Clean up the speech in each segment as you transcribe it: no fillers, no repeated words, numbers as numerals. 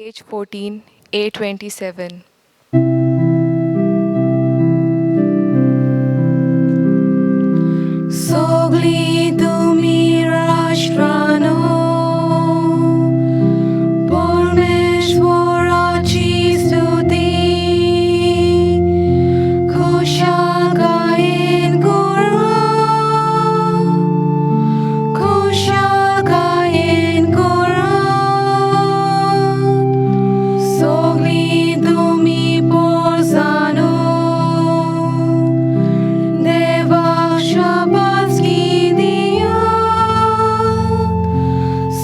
Page 14, A27. सगळीं तुमी राष्ट्रांनो परमेश्वराची स्तुती खुशालकायेन करात खुशालकायेन करात सगळीं तुमी पोरसांनो देवाक शाबासकी दियात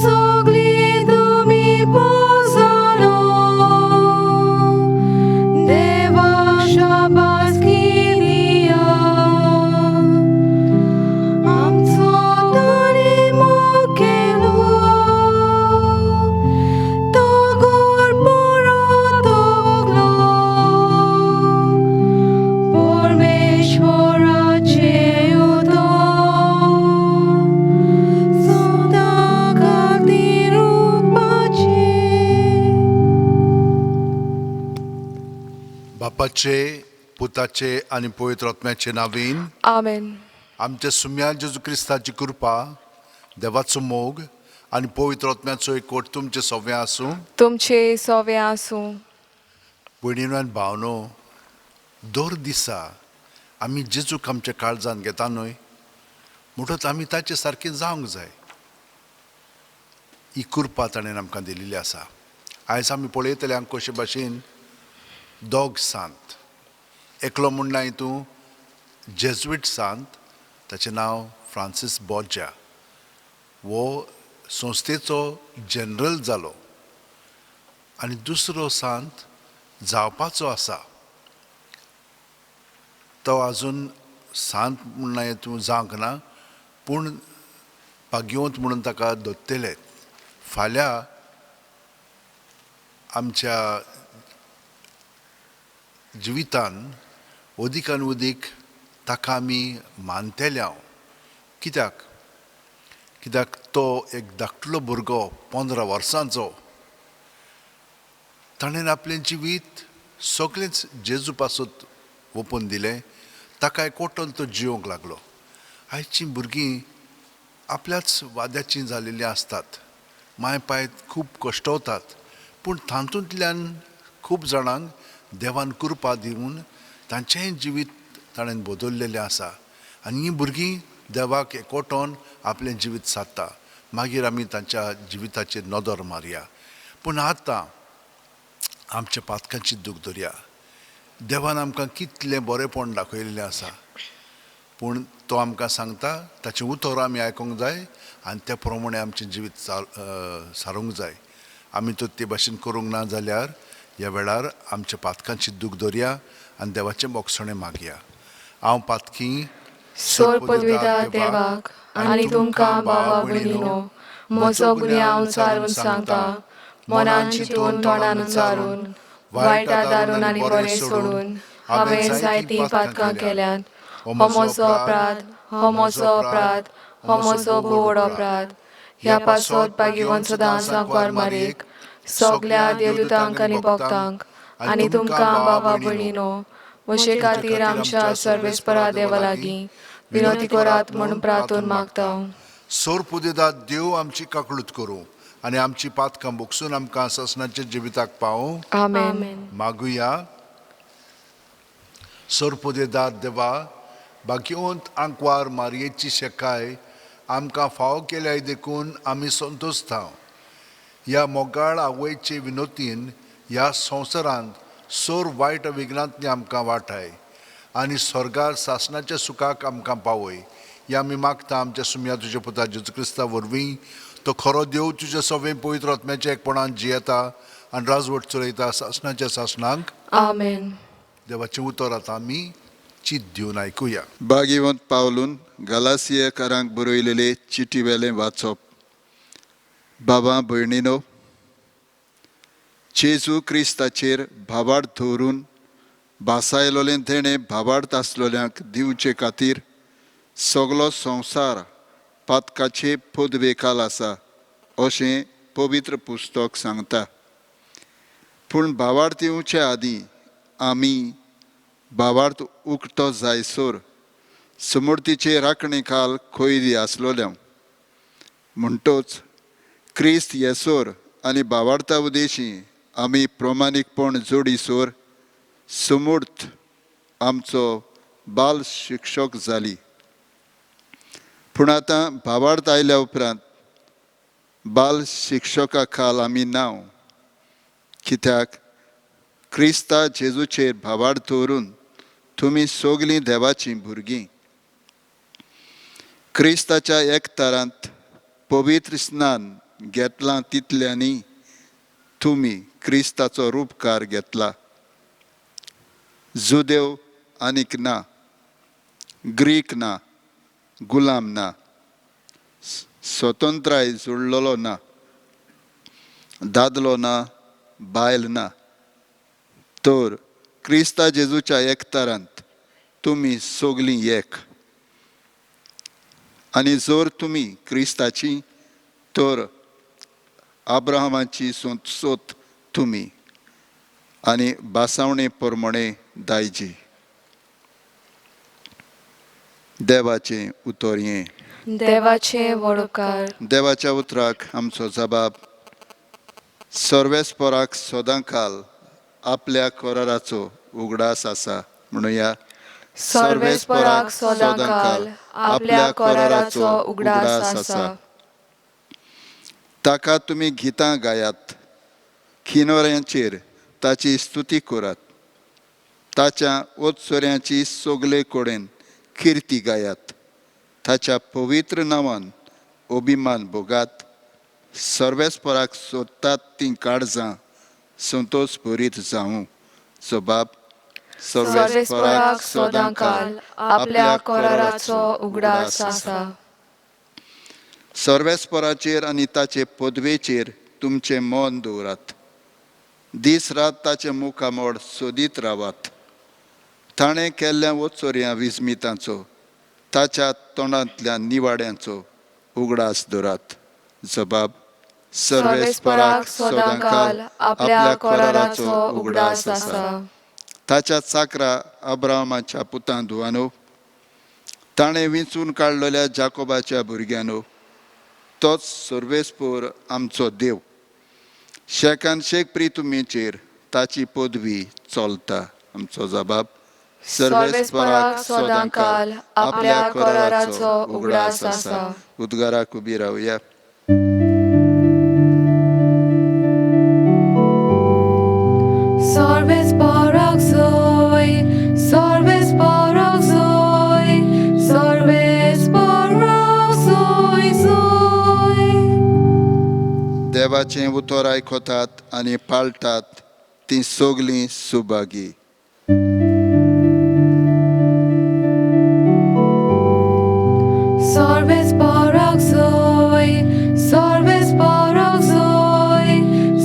सगळीं तुमी पोरसांनो देवाक शाबासकी दियात आमचो ताणें मोग केलो तो गोड परतलो परमेश्वराचें उतर सदां खातीर उरपाचें. बापाचे, पुताचे आनी पवित्र आत्म्याचे नावीन. Amen. आमच्या सुम्या जेजू क्रिस्ताची कृपा, देवाचो मोग आनी पवित्र आत्म्याचो एकवट तुमचे सव्वें आसूं. तुमचे सोवे आसूं. भयणीनो आनी भावनो, दर दिसा आमी जेजूक आमच्या काळजान घेता न्हय, म्हणटच आमी ताचे सारकें जावंक जाय. ही कृपा ताणें आमकां दिल्ली आसा. आयज आमी पळयतले आमकां कशे भाशेन दोग सांत. एकलो म्हणना तूं जेज्वीट सांत, ताचें नांव फ्रांसीस बोर्जा. हो संस्थेचो जनरल जालो आनी दुसरो सांत जावपाचो आसा. तो आजून सांत म्हणना तूं जावंक ना, पूण भाग्यवंत म्हणून ताका दत्तले. फाल्यां आमच्या जिवितान अदीक आनी अदीक ताका आमी मानतले हांव. कित्याक? कित्याक तो एक धाकटुलो भुरगो, 15 वर्सांचो, ताणें आपलें जिवीत सगळेंच जेजू पासत ओपून दिलें. ताका एकवटून तो जिवंक लागलो. आयचीं भुरगीं आपल्याच वाद्याचीं जालेलीं आसतात. माय पाय खूब कश्टवतात, पूण तातूंतल्यान खूब जाणांक देवान कृपा दिवन तांचेंय जिवीत ताणें बदललेलें आसा आनी हीं भुरगीं देवाक एकवटोन आपलें जिवीत सादता. मागीर आमी तांच्या जिविताचेर नदर मारया, पूण आतां आमच्या पातकांची दूख धरया. देवान आमकां कितलें बरेंपण दाखयलेलें आसा, पूण तो आमकां सांगता ताचें उतर आमी आयकूंक जाय आनी त्या प्रमाणे आमचें जिवीत सारूंक जाय. आमी तर ते भाशेन करूंक ना जाल्यार ह्या वेळार आमच्या पातकांची दूख धरया आनी देवाचें बोगसणें मागया. हांव पातकी सोर पदवेदार देवाक आनी तुमकां भावा भयणीनो म्हजो गुन्यांव उचारून सांगता. मनान चिंतून, तोंडान उचारून, वायट आदारून आनी बरें सोडून हांवें जायतीं पातकां केल्यांत. हो म्हजो अपराध, हो म्हजो अपराध, हो म्हजो भोवड अपराध. ह्या पासत भाग्यवंत सदां सांकवार मारीक, सगल्या देवदूतांक आनी भक्तांक आनी तुमकां भावा भयणीनो म्हजे खातीर आमच्या सर्वेस्परा देवा लागीं विनोती करात म्हूण प्रार्थून मागता. सोर पुदेदात देव आमची काकळूत करूं आनी आमची पातकां बोगसून आमकां ससनाच्या जिविताक पावूं. आमेन. मागुया. सोर पुदेदात देवा, भाग्यवंत आंकवार मारयेची शेकाय आमकां फावो केल्याय देखून आमी संतोशता. ह्या मोगाळ आवयचे विनोतीन ह्या संवसारांत सोर वायट विघ्नांतली आमकां वाटाय आनी स्वर्गार सासणाच्या सुखाक आमकां पावय. ह्या आमी मागता आमच्या सुमया तुज्या पुता जेजू क्रिस्ता वरवीं. तो खरो देव, तुज्या सवें पवित्र आत्म्याच्या एकपणान जियेता आनी राजवट चलयता सासणाच्या सासणांक. आमेन. देवाचें उतर आतां आमी चीत दिवन आयकुया. भागिवंत पावलून गलासियेकारांक बरयलेले चिटी वेलें वाचप. बाबा भयणीनो, जेजू क्रिस्ताचेर भावार्थ दवरून भासायलोलें तेणें भावार्थ आसलोल्यांक दिवचे खातीर सगलो संवसार पातकाचे पदवेकाल आसा अशें पवित्र पुस्तक सांगता. पूण भावार्थ येवचे आदीं आमी भावार्थ उक्तो जायसर समूर्तीचे राखणे खाल खंय आसलोल्या. म्हणटोच क्रिस्त येसोर आनी भावार्था उदेशी आमी प्रमाणीकपण जोडीसोर समूर्त आमचो बाल शिक्षक जाली. पूण आतां भावार्थ आयल्या उपरांत बाल शिक्षका खाल आमी नांव, कित्याक क्रिस्ता जेजूचेर भावार्थ दवरून तुमी सगलीं देवाचीं भुरगीं. क्रिस्ताच्या एकतारांत पवित्र स्नान घेतलां तितल्यांनी तुमी क्रिस्ताचो रुपकार घेतला. जुदेव आनीक ना, ग्रीक ना, गुलाम ना, स्वतंत्राय जुळलेलो ना, दादलो ना, बायल ना, तर क्रिस्ता जेजूच्या एकतारांत तुमी सगलीं एक. आनी जर तुमी क्रिस्ताची तर अब्राहमाची सोत तुमी आनी बासावणे प्रमाणे दायजी. देवाचें उतर हें. देवाचे वडोकार. देवाच्या उतराक आमचो जबाब. सर्वेस्पराक सदांकाल आपल्या कराराचो उगडास आसा म्हणुया. सर्वेस्पराक सदांकाल आपल्या कराराचो उगडास आसा. ताका तुमी गितां गायात, किनोऱ्यांचेर ताची स्तुती करात, ताच्या ओतसोऱ्यांची सगले कडेन किर्ती गायात, ताच्या पवित्र नांवान अभिमान भोगात. सर्वेस्पराक सोदतात तीं काळजां संतोष भरीत जावं. जबाब. सर्वेस्पराक सदांकाल आपल्या कराराचो उगडास आसा. सर्वेस्पराचेर आनी ताचे पदवेचेर तुमचें मन दवरात. दीस रात ताचें मुखामळ सोदीत रावात. ताणें केल्ल्या वचोरयां विस्मितांचो, ताच्या तोंडांतल्या निवाड्यांचो उगडास दवरात. जबाब. सर्वेस्पराक सदांकाल आपल्या कराराचो उगडास आसा. ताच्या चाकरा अब्राहमाच्या पुतां धुवानो, ताणें विंचून काडलेल्या जाकोबाच्या भुरग्यांनो, तोच सर्वेस्पोर आमचो देव. शेकान शेक प्रितुमेचेर ताची पदवी चलता. आमचो जबाब. सर्वेस्पराक सदांकाल आपल्या कराराचो उगडास आसा. उद्गाराक उबी रावया. सर्वेस्पराक सोय, सर्वेस्पराक सोय, सर्वेस्पराक सोय सोय. देवाचें उतर आयकतात आनी पाळटात तीं सगलीं सुभागी. सर्वेस्पराक सोय, सर्वेस्पराक सोय,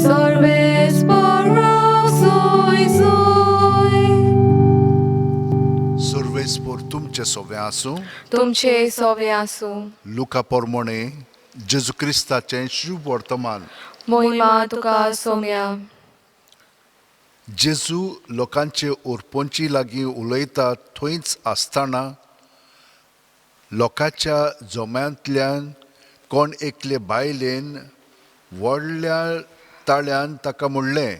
सर्वेस्पराक सोय सोय. सर्वेस्पोर तुमचे सोवे आसूं. तुमचे सोवे आसूं. लुका पोरमोणे जेजू क्रिस्ताचें शुभ वर्तमान. मोहिमा तुका सोम्या. जेजू लोकांचे उरपोंची लागीं उलयता थंयच आसतना लोकांच्या जोम्यांतल्यान कोण एकले बायलेन व्हडल्या ताळ्यान ताका म्हणलें,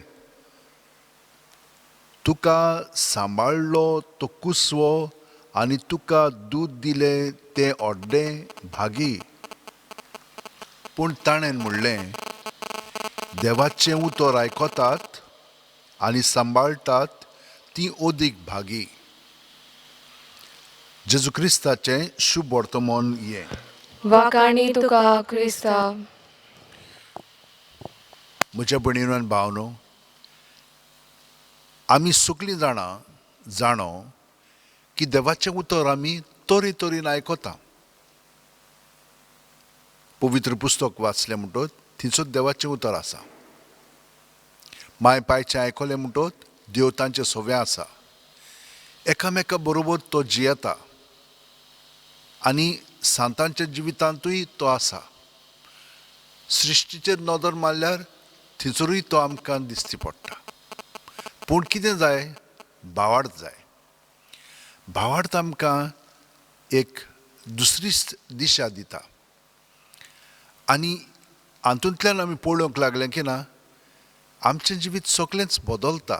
तुका सांबाळ्ळो तो कुसवो आनी तुका दूद दिलें तें ओड्डें भागी. पूण ताणें म्हणलें, देवाचें उतर आयकतात आनी सांबाळटात ती अदीक भागी. जेजू क्रिस्ताचें शुभ वर्तमान हें. वाकाणी तुका क्रिस्ता. म्हज्या भयणीनो आनी भावनो, आमी सगलीं जाणां जाणो की देवाचें उतर आमी तरेतरेन आयकता. पवित्र पुस्तक वाचलें म्हणटच थंयसर देवाचें उतर आसा. माय पायचें आयकलें म्हणटच देव तांचें सोवें आसा. एकामेका बरोबर तो जियेता आनी सांतांच्या जिवितांतूय तो आसा. सृश्टीचेर नदर मारल्यार थंयसरूय तो आमकां दिश्टी पडटा. पूण कितें जाय? भावार्थ जाय. भावार्थ आमकां एक दुसरीच दिशा दिता आनी हातूंतल्यान आमी पळोवंक लागले की ना आमचें जिवीत सगळेंच बदलता.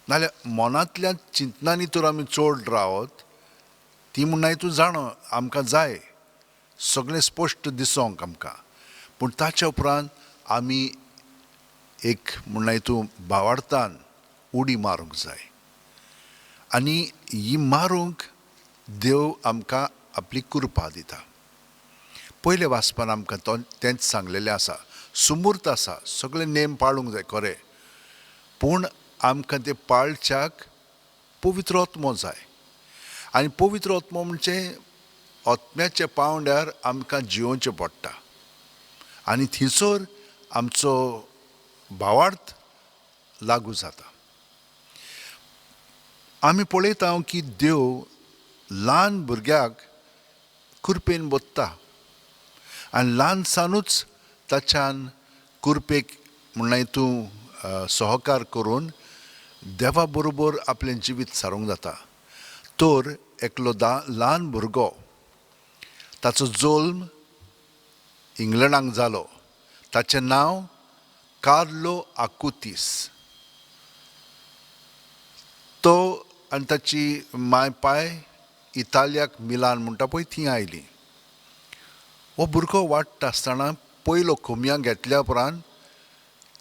नाल्यार मनांतल्या चिंतनांनी तर आमी चड रावत ती म्हणनाय तूं जाणो आमकां जाय सगळें स्पश्ट दिसोंक आमकां, पूण ताच्या उपरांत आमी एक म्हणनाय तूं भावार्थान उडी मारूंक जाय आनी ही मारूंक देव आमकां आपली कृपा दिता. पयले वाचपान आमकां तो तेंच सांगलेलें आसा. सुमूर्त आसा, सगळे नेम पाळूंक जाय खरें, पूण आमकां ते पाळच्याक पवित्र आत्मो जाय आनी पवित्र आत्मो म्हणजे आत्म्याच्या पांवड्यार आमकां जियोवचें पडटा आनी थंयसर आमचो भावार्थ लागू जाता. आमी पळयता की देव ल्हान भुरग्याक कुरपेन बोत्ता आनी ल्हानसानूच ताच्यान कुरपेक म्हणल्यार तूं सहकार करून देवा बरोबर आपलें जिवीत सारूंक जाता. तर एकलो ल्हान भुरगो ताचो जल्म इंग्लंडाक जालो, ताचें नांव कार्लो आकुतीस. तो आनी ताची माय पाय इतालियाक मिलान म्हणटा पळय थंय आयली. हो भुरगो वाडटा आसतना पयलो खोमयां घेतल्या उपरांत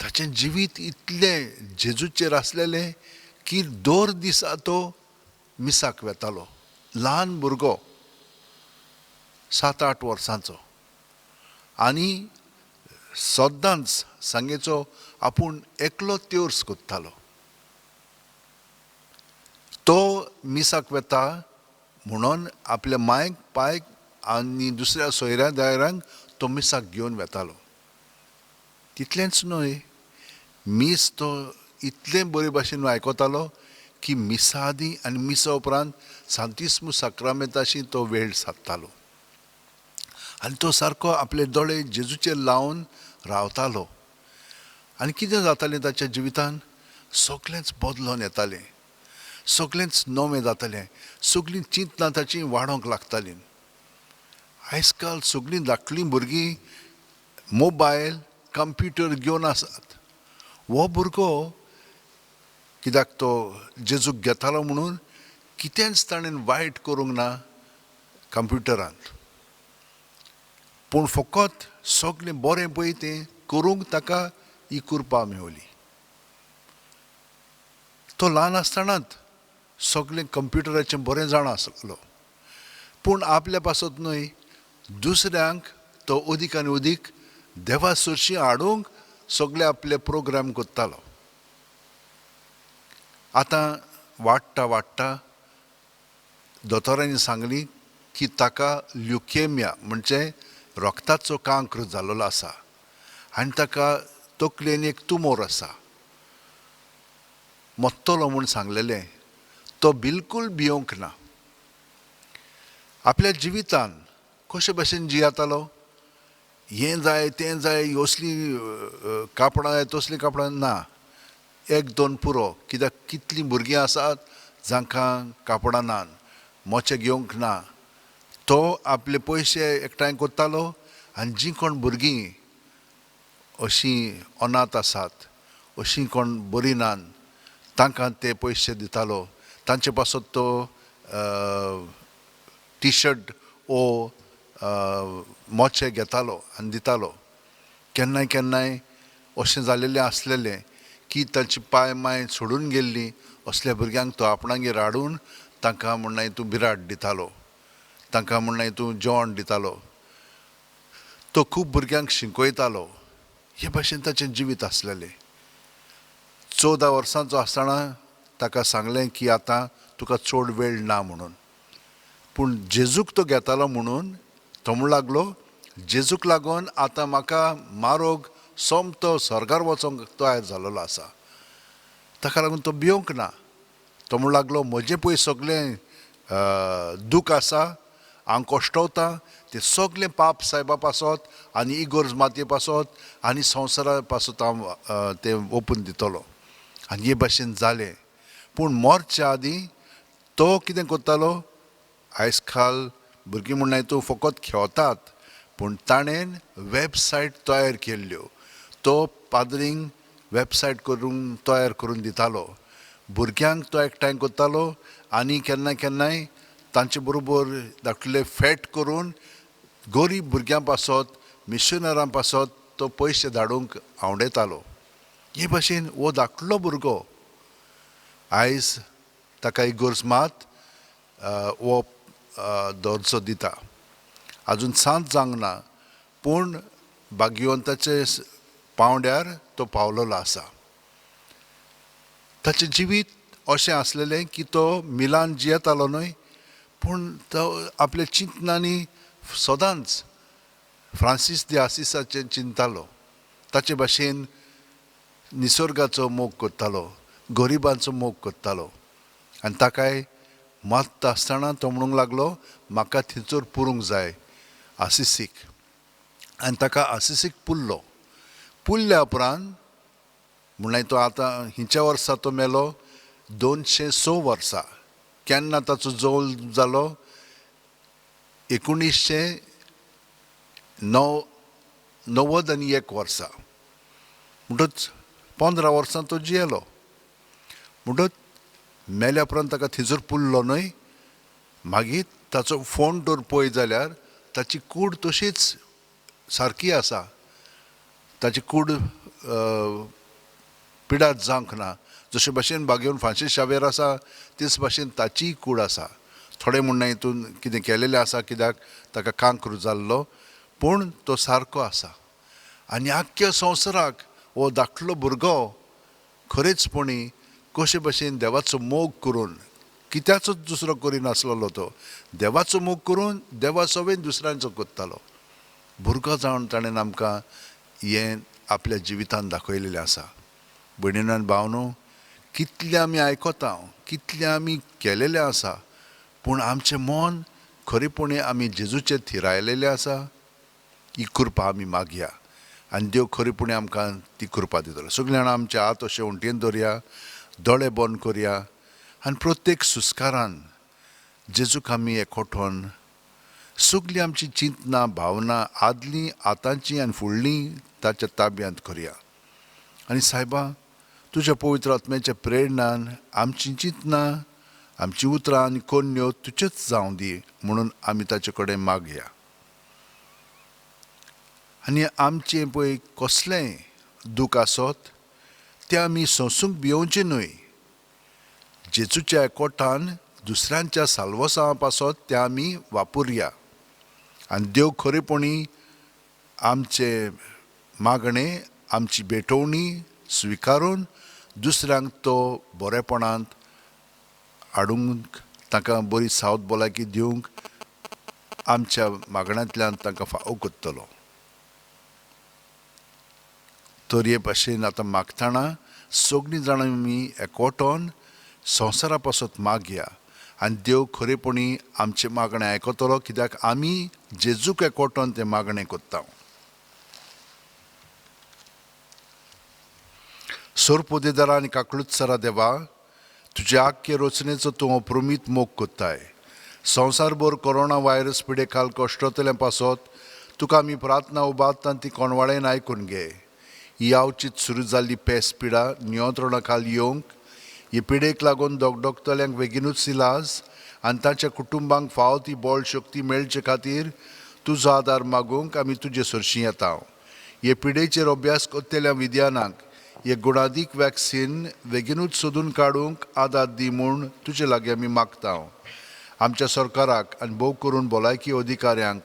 ताचें जिवीत इतलें जेजूचेर आसलेलें की दर दिसा तो मिसाक वेतालो. ल्हान भुरगो 7-8 वर्सांचो आनी सदांच सांगेचो आपूण एकलो त्योर्स कोत्तालो. तो मिसाक वेता म्हणून आपल्या मायक पायक आनी दुसऱ्या सोयऱ्या दायऱ्यांक तो मिसाक घेवन वेतालो. तितलेंच न्हय, मीस तो इतलें बरे भाशेन आयकतालो की मिसा आदीं आनी मिसा उपरांत सांतिस्मू साक्रामेंताशी तो वेळ सादतालो आनी तो सारको आपले दोळे जेजूचेर लावन रावतालो. आनी कितें जातालें ताच्या जिवितान? सगळेंच बदलून येतालें, सगळेंच नवें जातालें, सगळीं चिंतनां ताचीं वाडोवंक लागतालीं. आयज काल सगळीं धाकलीं भुरगीं मोबायल कंप्युटर घेवन आसात. हो भुरगो कित्याक तो जेजूक घेतालो म्हणून कितेंच ताणें वायट करूंक ना कंप्युटरांत, पूण फकत सगळें बरें पळय तें करूंक ताका ही कृपा मेवली. तो ल्हान आसतनाच सगळें कंप्युटराचें बरें जाणा आसलो, पूण आपल्या पासत न्हय दुसऱ्यांक तो अदीक आनी अदीक देवा सरशीं हाडूंक सगळे आपले प्रोग्राम करतालो. आतां वाडटा वाडटा दोतोरांनी सांगली की ताका ल्युकेमिया म्हणजे रक्ताचो कांक्र जाल्लो आसा आनी ताका तकलेन एक तुमोर आसा, मत्तलो म्हूण सांगलेलें. तो बिलकूल भियोंक ना. आपल्या जिवितान कशे भशेन जियेतालो, हें जाय तें जाय, असलीं कापडां जाय तसलीं कापडां ना, एक दोन पुरो. कित्याक कितलीं भुरगीं आसात जांकां कापडां ना, मोचे घेवंक ना. तो आपले पयशे एकठांय करतालो आनी जीं कोण भुरगीं अशीं अनाथ आसात, अशीं कोण बरीं नात, तांकां ते पयशे दितालो. तांचे पासत तो टिशर्ट ओ मोचे घेतालो आनी दितालो. केन्नाय केन्नाय अशें जालेलें आसलेलें की तांची पांय मांय सोडून गेल्ली असल्या भुरग्यांक तो आपणागेर हाडून तांकां म्हणनाय तूं बिराड दितालो, तांकां म्हणनाय तूं जेवण दितालो. तो खूब भुरग्यांक शिकयतालो. हे भाशेन ताचें जिवीत आसलेलें. 14 वर्सांचो आसतना ताका सांगलें की आतां तुका चड वेळ ना म्हणून, पूण जेजूक तो घेतालो म्हणून तो म्हूण लागलो जेजूक लागून आतां म्हाका मारोग सोमतो स्वर्गार वचोंक तयार जाल्लो आसा. ताका लागून तो भियोंक ना. तो म्हूण लागलो म्हजें पळय सगळें दूख आसा, हांव कश्टवता तें सगळें पाप सायबा पासत आनी इगोर्ज मातये पासत आनी संवसारा पासत हांव तें ओपून दितलो. आनी हे भाशेन जालें. पूण मरच्या आदीं तो कितें करतालो, आयज काल भुरगीं म्हणनाय तूं फकत खेळतात, पूण ताणें वेबसायट तयार केल्ल्यो. तो पाद्रींक वेबसायट करून तयार करून दितालो, भुरग्यांक तो एकठांय करतालो आनी केन्ना केन्नाय तांचे बरोबर धाकटुले फेट करून गरीब भुरग्यां पासत मिशनरां पासत तो पयशे धाडूंक आंवडेतालो. हे भाशेन हो धाकटलो भुरगो आयज ताका इगर्ज मात हो दर्जो दिता. आजून सांत जावंक ना, पूण भाग्यवंताचे पांवड्यार तो पावलेलो आसा. ताचें जिवीत अशें आसलेलें की तो मिलान जियेतालो न्हय, पूण तो आपल्या चिंतनांनी सदांच फ्रांसीस दे आसिसाचें चिंतालो. ताचे भाशेन निसर्गाचो मोग करतालो, गरिबांचो मोग करतालो. आनी ताकाय मात्ता आसतना तो म्हणूंक लागलो, म्हाका थंयसर पुरूंक जाय आसिसीक. आनी ताका आसिसीक पुरलो. पुरल्या उपरांत म्हणल्यार तो आतां हिंच्या वर्सा तो मेलो 206 वर्सां. केन्ना ताचो जोल जालो, 1991 वर्सां. म्हणटच 15 वर्सां तो जियेलो. म्हणटच मेल्या उपरांत ताका थंयसर पुरलो न्हय, मागीर ताचो फोन दर पळय जाल्यार ताची कूड तशीच सारकी आसा, ताची कूड पिडार जावंक ना. जशे भाशेन बागेवन फ्रांसीस शावेर आसा तेच भाशेन ताचीय कूड आसा. थोडे म्हणणा हितून कितें केलेलें आसा, कित्याक ताका कांक्र जाल्लो, पूण तो सारको आसा. आनी आख्ख्या संवसाराक हो धाकटलो भुरगो खरेंचपणी कशे भाशेन देवाचो मोग करून, कित्याचोच दुसरो करिनासलेलो, तो देवाचो मोग करून देवा सवेन दुसऱ्यांचो करतालो. भुरगो जावन ताणें आमकां हें आपल्या जिवितान दाखयलेलें आसा. भयणीन आनी भावनो, कितलें आमी आयकता, कितलें आमी केलेलें आसा, पूण आमचें मन खरेपणी आमी जेजूचेर थिरायलेलें आसा. ही कृपा आमी मागया आनी देव खरेपणी आमकां ती कृपा दितलो. सगळीं जाणां आमचे हात अशे उंटयेन दवरया, दोळे बंद करया आनी प्रत्येक सुस्कारान जेजूक आमी एकवटोन सगळीं आमची चिंतनां भावनां आदलीं आतांची आनी फुडलीं ताच्या ताब्यांत करया. आनी सायबा, तुज्या पवित्र आत्म्याच्या प्रेरणान आमची चिंतनां आमची उतरां आनी कोन्न्यो तुजेच जावं दी म्हणून आमी ताचे कडेन मागया. आनी आमचें पळय कसलेंय दूख आसत तें आमी सोंसूंक भियोवचें न्हय. जेजूच्या एकवटान दुसऱ्यांच्या साल्वसांवा पासत तें आमी वापरया. आनी देव खरेपणी आमचे मागणें आमची भेटवणी स्विकारून दुसऱ्यांक तो बरेपणांत हाडूंक, तांकां बरी सावत भलायकी दिवंक आमच्या मागण्यांतल्यान तांकां फावो करतलो. तर हे भाशेन आतां मागतना सगळीं जाणां आमी एकवटोन संवसारा पासत मागया आनी देव खरेपणी आमचें मागणें आयकतलो, कित्याक आमी जेजूक एकवटोन तें मागणें करता. सोरपोदेदारा आनी काकळुत्सरा देवा, तुज्या आख्खे रचनेचो तूं अप्रमीत मोग करताय. संवसारभर कोरोना व्हायरस पिडे खाल कश्टतल्या पासत तुका आमी प्रार्थना उबारता ती कोणवाळेन आयकून घे. ही आवचीत सुरू जाल्ली पेस पिडा नियंत्रणा खाल येवंक, ही पिडेक लागून दोगदोगतल्यांक बेगीनूच इलाज आनी तांच्या कुटुंबांक फावो ती बळ शक्ती मेळचे खातीर तुजो आदार मागूंक आमी तुजे सरशीं येता. हे पिडेचेर अभ्यास करतल्या विद्यानांक हे गुणादीक वॅक्सीन बेगीनूच सोदून काडूंक आदार दी म्हूण तुजे लागीं आमी मागता. आमच्या सरकाराक आनी भोव करून भलायकी अधिकाऱ्यांक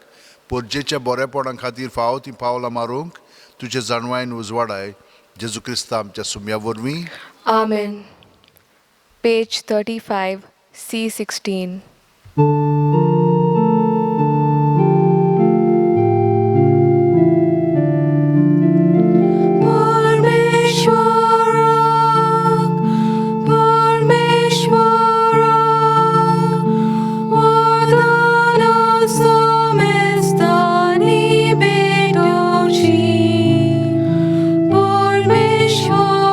पोरजेच्या बरेपणा खातीर फावो ती पावलां मारूंक तुजे जाणवायन उजवाडाय. जेजू क्रिस्ता आमच्या सुम्या वरवीं. आमेन. Page 35, C16. परमेश्वराक परमेश्वराक वरदानां समेस्तांनी भेटोवची. परमेश्वराक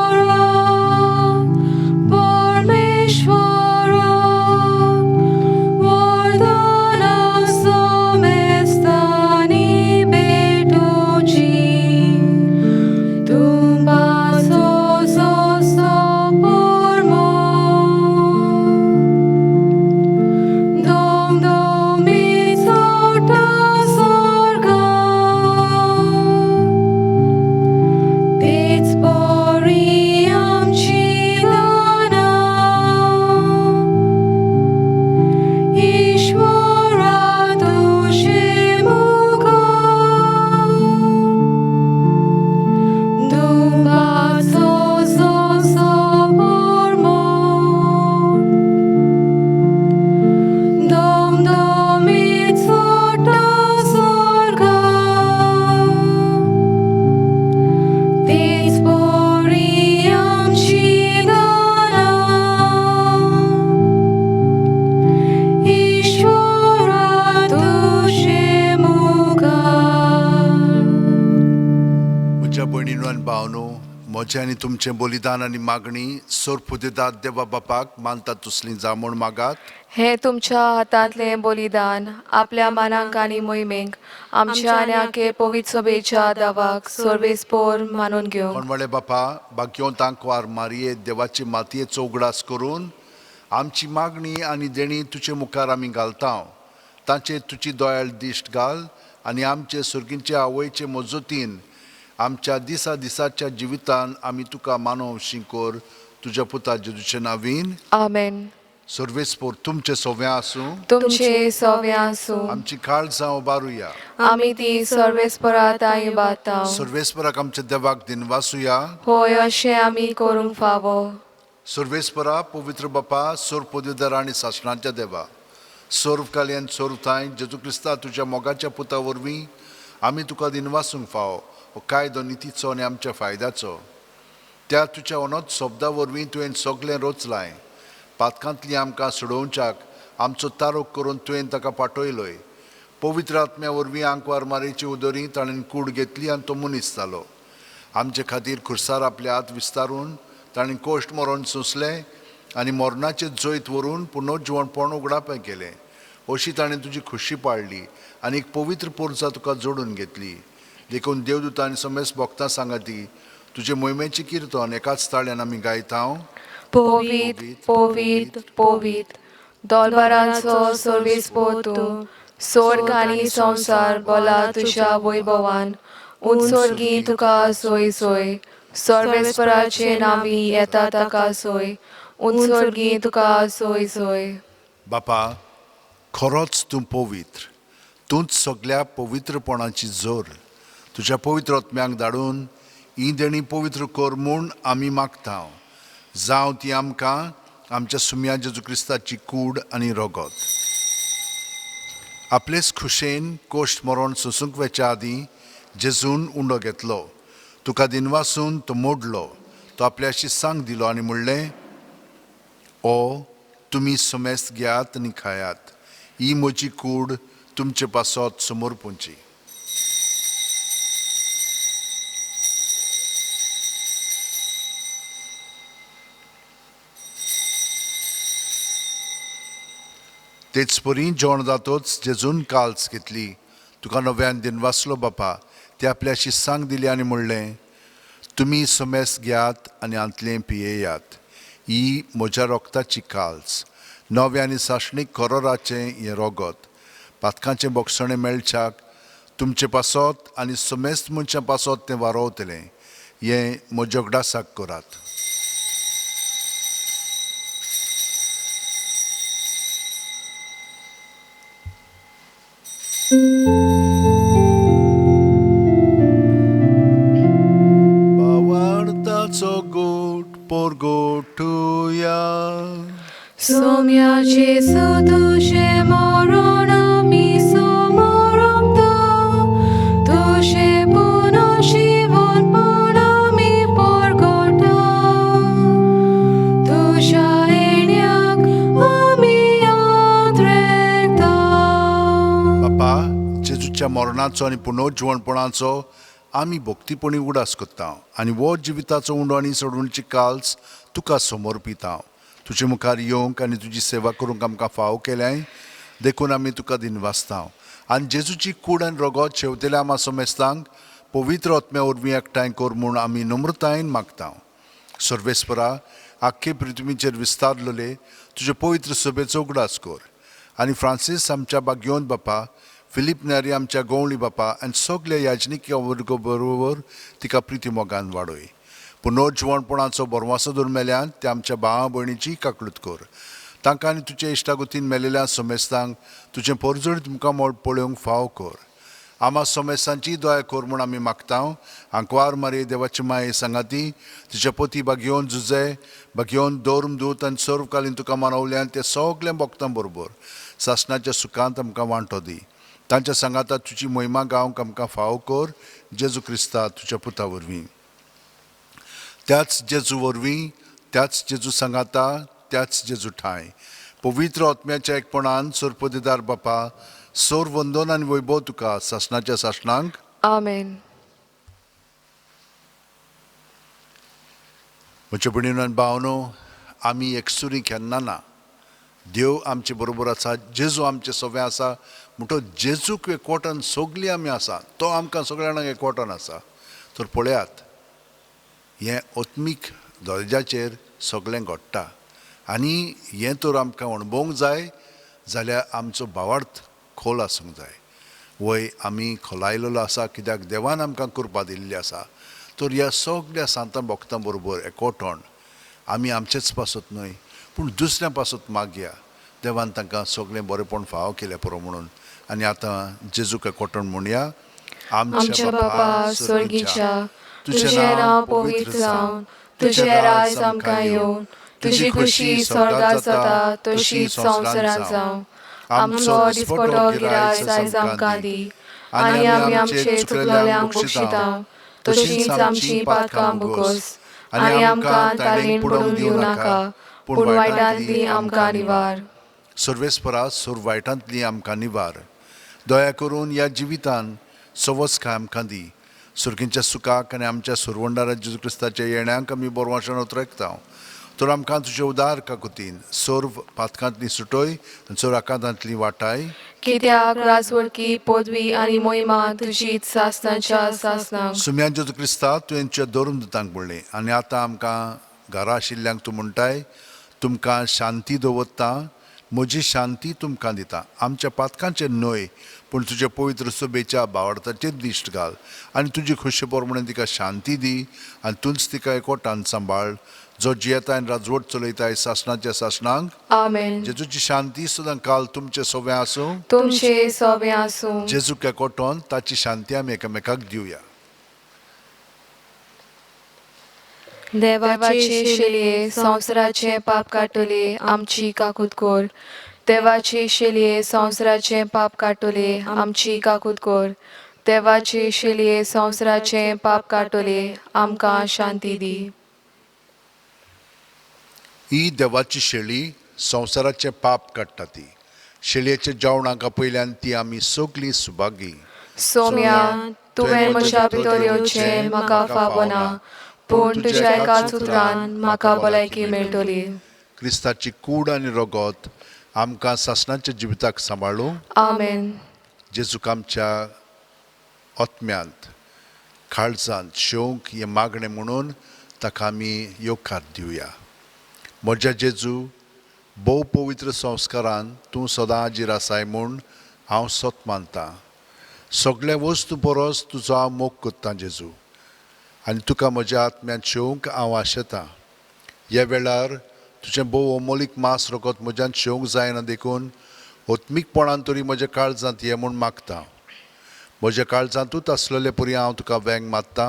भयण भावनो, म्हजें आनी तुमचें बलिदान आनी मागणी सोरपुदेदाद देवा बापाक मानता तुसली जामूण मागात. हे तुमच्या हातांतलें बलिदान आपल्या मानाक आनी मोहिमेक आमच्या आनी आखे पवित्र सभेच्या दावाक सर्वेस्पोर मानून घेवंक. कोणवाळे बापा, बागयोंत आंकवार मारये देवाचे मातयेचो उगडास करून आमची मागणी आनी देणी तुजे मुखार आमी घालता. तांचेर तुजी दोयाळ दिश्ट घाल आनी आमचे सुर्गींचे आवयचे मजतीन आमच्या दिसा दिसाच्या जिवितान आमी तुका मानव शिंकोर तुज्या पुता जेजूचे नावीन. आमेन. सर्वेस्पोर तुमचे सोव्या आसूं. तुमचे सव्या आसूं. आमची काळजां उबारुया. आमी ती सर्वेस्परा ताई बाता. सर्वेस्पराक आमच्या देवाक दिनवासुया. होय, अशें आमी करूंक फावो. सर्वेस्परा, पवित्र बापा, सोर पदवीदार आनी सासणाच्या देवा, सर्व काल्यान सर्व थांय जेजू क्रिस्ता तुज्या मोगाच्या पुता वरवीं आमी तुका दिनवासूंक फावो हो कायदो नितीचो आनी आमच्या फायद्याचो. त्या तुज्या अनोत शब्दा वरवीं तुवें सगळें रचलाय. पातकांतली आमकां सोडोवच्याक आमचो तारोक करून तुवें ताका पाटयलोय. पवित्र आत्म्या वरवीं आंकवार मारेची उदरी ताणें कूड घेतली आनी तो मनीस जालो. आमचे खातीर खुर्सार आपले हात विस्तारून ताणें कोश्ट मरण सोंसलें आनी मरणाचें जैत व्हरून पुनर्जिवणपण उगडापें केलें. अशी ताणें तुजी खुशी पाळ्ळी आनी एक पवित्र पोरसा तुका जोडून घेतली. देखून देवदूत आनी समेस्त भक्तां सांगाती तुजे मोहिमेचें किर्तन एकाच ताळ्यान आमी गायता. पवित्र, पवित्र, पवित्र दोलबारांचो सर्वेस्पोर तूं, स्वर्ग आनी संवसार बोला तुज्या वैभवान. उंचोर्गी तुका सोय सोय, सर्वेस्पराचे नांवी येता ताका सोय, उंचोर्गी तुका सोय सोय. बापा, खरोच तूं पवित्र, तूंच सगल्या पवित्रपणाची जोर. तुज्या पवित्र आत्म्यांक धाडून ही देणी पवित्र कर म्हूण आमी मागता. जावं ती आमकां आमच्या सुम्या जेजू क्रिस्ताची कूड आनी रगत. आपलेच खुशेन कोश्ट मरण सोसूंक वेच्या आदीं जेजून उंडो घेतलो, तुका दिनवासून तो मोडलो, तो आपल्याशी सांग दिलो आनी म्हणलें, ओ तुमी समेस्त घेयात आनी खायात, ही म्हजी कूड तुमचे पासत समर्पूंची. तेच परी जेवण जातोच जेजून काल्स घेतली, तुका नव्यान दिनवासलो बापा, ते आपल्याशी सांग दिली आनी म्हणलें, तुमी समेस्त घेयात आनी हांतलें पियेयात, ही म्हज्या रोगताची काल्स, नव्या आनी सासणीक करोराचें हें रोगत, पातकांचें बोगसणें मेळच्याक तुमचे पासत आनी समेस्त मनशां पासत तें वारोवतलें, हें म्हज्या उगडासाक करात. बावार्थाचो गोट पोरगोटुया. सोम्या जेजू तुजें मरण आमी समरपता, तुजें पुनर्जिवनपण आमी परगटा, तुज्या येण्याक आमी आद्रेकता. बापा, जेजूच्या मरणाचो आनी पुनर्जिवणपणाचो आमी भक्तीपणी उगडास करता आनी हो जिविताचो उंडो आनी सोडवणची काल्स तुका समर्पिता. तुजे मुखार येवंक आनी तुजी सेवा करूंक आमकां फावो केल्याय देखून आमी तुका दिनवासता. आनी जेजूची कूड आनी रगत शेवतेल्या आमा समेस्तांक पवित्र आत्म्या वरवीं एकठांय कर म्हूण आमी नम्रतायेन मागता. सर्वेस्परा, आख्खे पृथ्वीचेर विस्तारलेले तुजे पवित्र सभेचो उगडास कर आनी फ्रांसीस आमच्या बागयोन बापा, फिलीप न्यारी आमच्या गवळी बापा आनी सगल्या याजनिकी वर्ग बरोबर तिका प्रिती मोगान वाडय. पुनर्जिवणपणाचो बरवासो धरून मेल्यान ते आमच्या भावा भयणीची काकळूत कर. तांकां आनी तुजे इश्टागतीन मेलेल्या समेस्तांक तुजें परजळीत मुखामळ पळोवंक फावो कर. आमा समेस्तांची दया कर म्हूण आमी मागता. आंकवार मारये देवाची माये सांगाती तुज्या पती बागयोन जुजे, बागयोन दोर्म दूत आनी सर्वकालीन तुका मानवल्यान ते सगल्या भक्तां बरोबर सासणाच्या सुखांत आमकां वांटो दी. तांच्या सांगाता तुजी मोहिमा गावंक आमकां फावो कर, जेजू क्रिस्ता तुज्या पुता वरवीं. त्याच जेजू वरवीं, त्याच जेजू सांगाता, त्याच जेजू ठांय पवित्र आत्म्याच्या एकपणान सोरपदीदार बापा, सोर वंदन आनी वैभव तुका सासणाच्या सासणांक. आमेन. म्हज्या भयणीनो आनी भावनो, आमी एकसुरी केन्ना ना. देव आमचे बरोबर आसा, जेजू आमचे सगळें आसा. म्हणटकच जेजूक एकवटान सगळीं आमी आसा, तो आमकां सगळ्या जाणांक एकवटान आसा. तर पळयात, हें आत्मीक दर्जाचेर सगळें घडटा आनी हें तर आमकां अणभवूंक जाय जाल्यार आमचो भावार्थ खोल आसूंक जाय. वय आमी खोलायलेलो आसा कित्याक देवान आमकां कृपा दिल्ली आसा. तर ह्या सगळ्या सांतां भक्तां बरोबर एकवटण आमी आमचेच पासत न्हय पूण दुसऱ्या पासत मागया, देवान तांकां सगळें बरेंपण फावो केलें पुरो म्हणून. आनी आतां जेजूक एकवटण म्हणया. आमच्या बापा स्वर्गीच्या, तुझें नांव पवित्र जावन, तुझें राज आमकां येवन, तुजी खुशी स्वर्गात जाता तशीच संवसारांत जावं. आमचो दिसपटो गिरायस आयज आमकां दी, आनी आमी आमचे चुकलेल्यांक बक्षिता तशींच आमची पातकां भोगोस, आनी आमकां तालीण पडूंक दिवं नाका, पूण वायटांतली आमकां निवार. सर्वेस्परा सोर वायटांतली आमकां निवार. दया करून ह्या जिवितान सवस काय आमकां दी. सुर्गींच्या सुखाक आनी आमच्या सुरवंडारा जेजू क्रिस्ताच्या येण्याक आमी बरवाशण उतरकता. तर आमकां तुजे उदार काकुतीन सर्व पातकांतली सुटय आनी सर्व आकांतांतली वाटाय. कित्याक राजवडकी पदवी आनी मोहिमा तुजीच सासनाच्या सासनाक. सुम्यान जेजू क्रिस्ता, तुवें धरून दितांक म्हणलें आनी आतां आमकां घरा आशिल्ल्यांक तूं म्हणटाय, तुमकां शांती दवरता, म्हजी शांती तुमकां दिता. आमच्या पातकांचेर न्हय पूण तुजे पवित्र सभेच्या बावडताचेर दिश्ट घाल आनी तुजी खोशी प्रमाणे तिका शांती दी आनी तूंच तिका एकवटान सांबाळ, जो जियेता आनी राजवट चलयताय सासणाच्या सासणांक. आमेन. जेजूची शांती सदां काल तुमचे सोवे आसूं. तुमचे सोबे आसूं. जेजूक एकवटोन ताची शांती आमी एकामेकाक दिवया. देवाचे शेलये संवसाराचें पाप काडटले आमची काकूत कर. देवाचे शेलये संवसाराचें पाप काडटले आमची काकूत कर. देवाचे शेलये संवसाराचें पाप काडटले आमकां शांती दी. ही देवाची शेळी संवसाराचें पाप काडटा. ती शेळयेच्या जेवणाक आपयल्यान ती आमी सगळीं सुभागी. सोम्या, तुवें म्हज्या भितर येवचें म्हाका फावना, पूण तुज्या एकाच उतरान म्हाका भलायकी मेळटली. क्रिस्ताची कूड आनी रगत आमकां सासणाच्या जिविताक सांबाळूं. आमेन. जेजूक आमच्या आत्म्यांत काळजांत शेवंक हें मागणें म्हणून ताका आमी येवकार दिवया. म्हज्या जेजू, भोव पवित्र संस्कारान तूं सदां हाजीर आसाय म्हूण हांव सत मानतां. सगळ्या वस्तू परस तुजो हांव मोग करतां जेजू, आनी तुका म्हज्या आत्म्यांत शेवंक हांव आशेतां. ह्या वेळार तुजें भोव अमोलीक मांस रगत म्हज्यान शेवंक जायना देखून आत्मीकपणान तरी म्हज्या काळजांत ये म्हूण मागता. म्हज्या काळजांतूच आसलेले परी हांव तुका वेंग मारता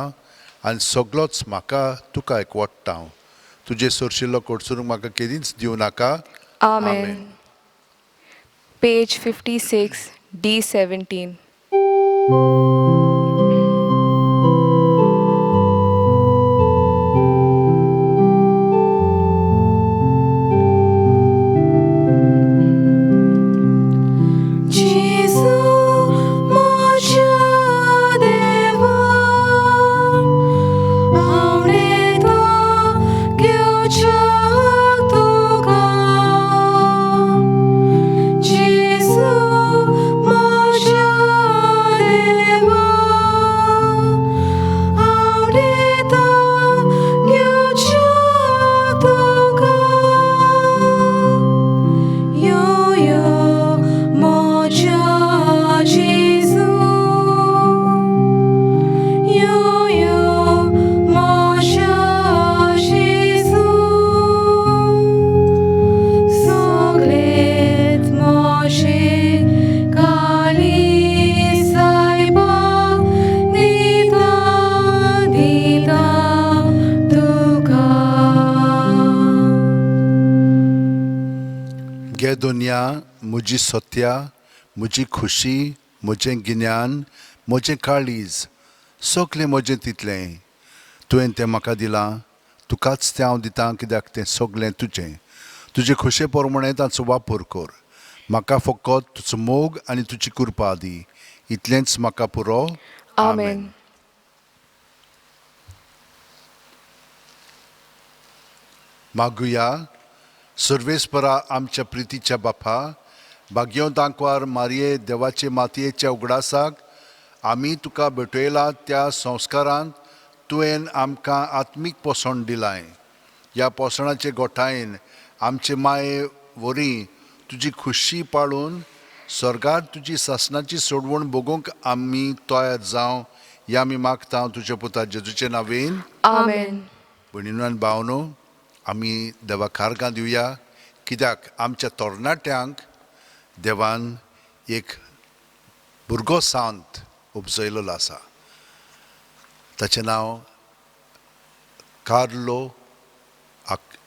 आनी सगळोच म्हाका तुका एकवटता. हांव तुजे सरशिल्लो कडसरूंक म्हाका केदींच दिवं नाका. आमेन. Page 56, D17. Gesù, म्हज्या देवा, हांव नेता घेवच्याक तुका. जेजू, म्हज्या देवा, हांव नेता घेवच्याक तुका. यो यो म्हज्या जेजू, यो यो म्हज्या जेजू, सगळेंत म्हजें काळीज सायबा दिता दिता तुका. गे दुनिया, म्हजी सत्या, म्हजी खुशी, म्हजें गिन्यान, म्हजें काळीज, सगळें म्हजें तितलें तुवें तें म्हाका दिलां. तुकाच तें हांव दितां कित्याक तें सगळें तुजें. तुजे खोशे प्रमाणें ताचो वापर कर. म्हाका फकत तुजो मोग आनी तुजी कृपा दी, इतलेंच म्हाका पुरो. आमेन. मागुया. सर्वेस्परा आमच्या प्रितीच्या बापा, भाग्यवंत आंकवार मारये देवाचे मातयेच्या उगडासाक आमी तुका भेटयला त्या संस्कारांत तुवें आमकां आत्मीक पोसण दिलाय. ह्या पोसणाचे गोठायेन आमचे माये वरी तुजी खुशी पाळून स्वर्गार तुजी सासणाची सोडवण भोगूंक आमी तयार जावं ह्या आमी मागता तुज्या पुता जेजूचे नांवेन. आमेन. भयणीनो आनी भावनो, आमी देवा कारगां दिवया कित्याक आमच्या तरणाट्यांक देवान एक भुरगो सांत उपजयलेलो आसा. ताचें नांव कार्लो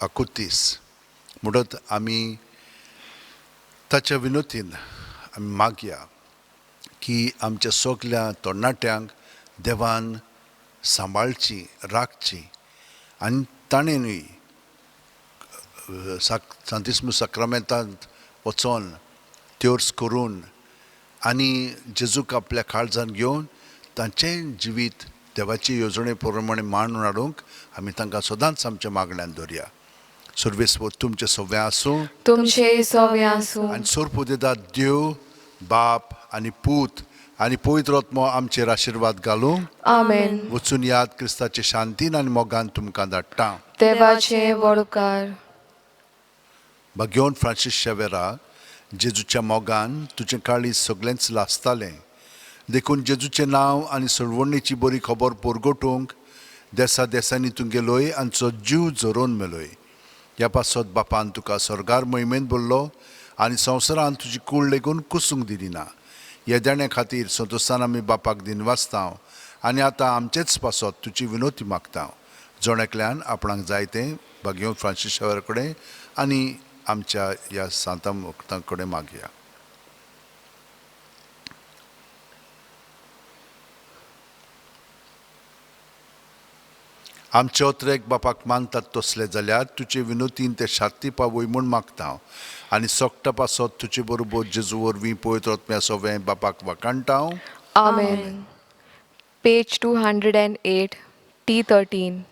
आकुतीस. म्हणत आमी ताच्या विनोतीन आमी मागया की आमच्या सगल्या तरणाट्यांक देवान सांबाळची, राखची आनी ताणें न्हय सांतिस्मू साक्रामेंतांत वचोन त्योर्स करून आनी जेजूक आपल्या काळजान घेवन तांचें जिवीत देवाचे येवजणे प्रमाणे मांडून हाडूंक आमी तांकां सदांच आमच्या मागण्यान दवरया. सर्वेस्पर तुमचें सगळें आसूं. तुमचे सवे आसूं. आनी सोरपुदेदात देव बाप आनी पूत आनी पवित्र आत्मो आमचेर आशिर्वाद घालूं. आमेन. वचून याद क्रिस्ताचे शांतीन आनी मोगान तुमकां धाडटा. देवाचे व्हड उपकार. भाग्योन फ्रांसीस शेवेरा, जेजूच्या मोगान तुजें काळीज सगळेंच लासतालें, देखून जेजूचें नांव आनी सोडवणीची बरी खबर परगटूंक देसा देसांनी तूं गेलोय आनी चो जीव झरोवन मेलोय. ह्या पासत बापान तुका स्वर्गार मोहिमेंत भरलो आनी संवसारान तुजी कूड लेगून कुसूंक दिली ना. ह्या देण्या खातीर संतोसान आमी बापाक दिनवासता आनी आतां आमचेच पासत तुजी विनोती मागता. जण एकल्यान आपणाक जाय तें भाग्योन फ्रांसीस शेवेरा कडेन आनी आमच्या ह्या सांतां भक्तां कडेन मागया. आमचे ओत्रेक बापाक मानतात तसले जाल्यार तुजे विनोतीन ते शांती पावय म्हूण मागता आनी सोकटा पासत तुजे बरोबर जेजू वरवीं पवित्र आत्म्या सोवें बापाक वाखाणटा. आमेन. Page 208, T 13.